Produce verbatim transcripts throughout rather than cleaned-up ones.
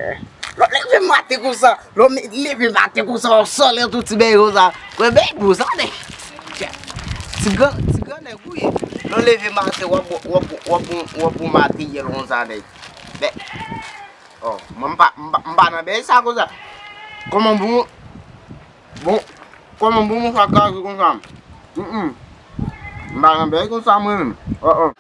Lè w leve maten konsa, lè w leve maten konsa, w ap sòlè tout ti bèy konsa. Wè bèy gwo sa, nèg. Ti gran, ti gran nèg ou ye. Lè w leve maten, w ap, w ap, w ap, w ap, w ap, w ap, w ap materyèl konsa, nèg. Bèy. Oh, mwen m pa, m pa, m pa nan bèy sa konsa. Kòman bon, bon, kòman bon mwen fè kraze konsa? Mm, mm. M pa nan bèy konsa mwen menm. Oh, oh.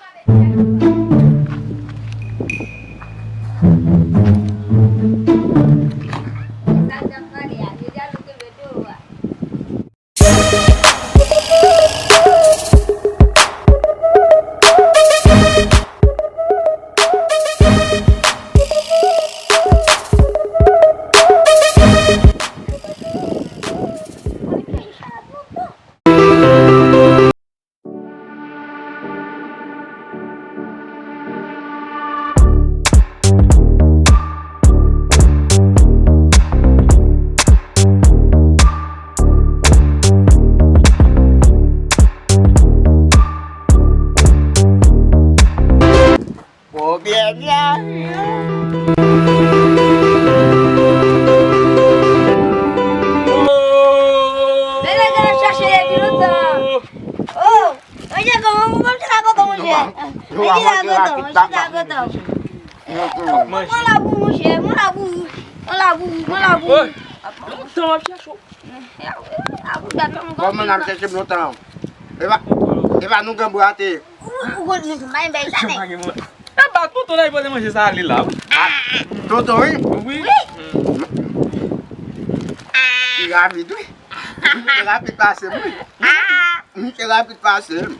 Pwoblèm la. Men nèg la chache depi lontan. Oh, monchè, kòman, kòman, monchè, la kontan, monchè? Monchè, la kontan, monchè, la kontan. Mwen labou, monchè, mwen labou. Mwen labou, mwen labou. Lontan w ap chache w. Kòman n ap chèche m lontan? Epa, epa nou gen bwate. Ou konn nou tou may bèy sa nèg. Epa tonton la li pote manje sa ale la wi. Tonton wi. Wi. Li rapid wi. Li rapid pase m wi. Li rapid pase m.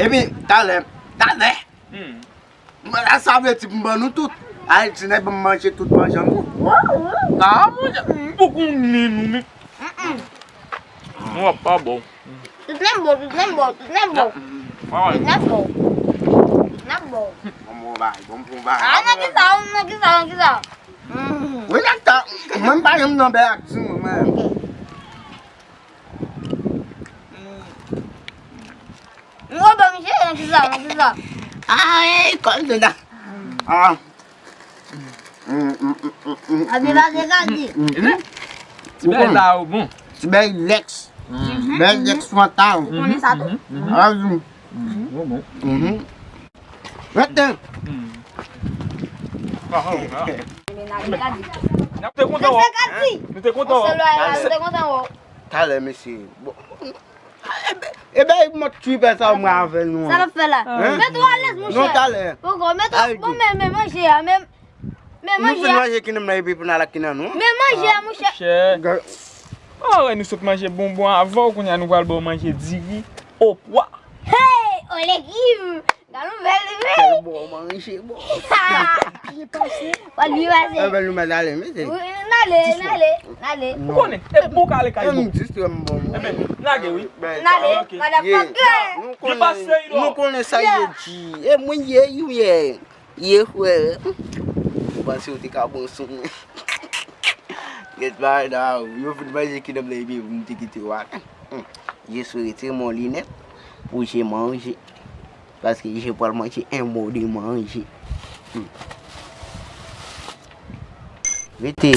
Epi talè, talè. Mwen la sa vle di pou m ban nou tout. Ayiti nèg ban m manje tout manje an nou. Ah, monchè, m poko konnen nou, men. Nou ap pa bon. Tout nèg bon, tout nèg bon, tout nèg bon. Tout nèg bon. Tout nèg bon. Bon, bon, bay, bon, bon, bay. Ah, nan ki sa, nan ki sa, nan ki sa? Wi, nèg ta, mwen m pa janm nan bèy ak di mwen, mwen. M kontan misye nan kisa, nan kisa. Ah, eh, kòm se ta. Ah. Abi pa se ka di. Ti bèy la ou bon. Ti bèy Lex. Bèy Lex fanta. Ou konnen sa tou. Ah, bon. Bon, bon. Rete. Nou te kontan wè. Nou te kontan wè. Talè, mesye. Bon. Ebyen, ebyen, mòt tripè sa mwen avè nou. Sa n ap fè la? Mete w alèz, monchè. Non, talè. Poko, mete w, bon, men, men manje a, men, men manje a. Nou fin manje kinen m nan epi pou n al ak kinen nou. Men manje a, monchè. Oh, wè, nou sot manje bonbon avè w, kounye a nou pral ba w manje diri, opwa. Hey, o legim. Gade yon bèl wi. Kèl bon manje bon. Byen pase. Byen pase. Ebyen nou mèt ale, mesye. Wi, n ale, n ale, n ale. Ou konnen, e pou w ka ale kay bon. M jis wè m bon. Ebyen, lage wi. N ale, motherfucker. Nou konnen, nou konnen sa yo di. E mwen ye, you ye. Ye, frè. Ou panse ou te ka bon sou mwen? Get by now. Yo fin manje kidnap la epi m te kite w ak. Jis retire mon linèt pou je manje. Paske je pral manje en mo de manje. Hmm. Rete.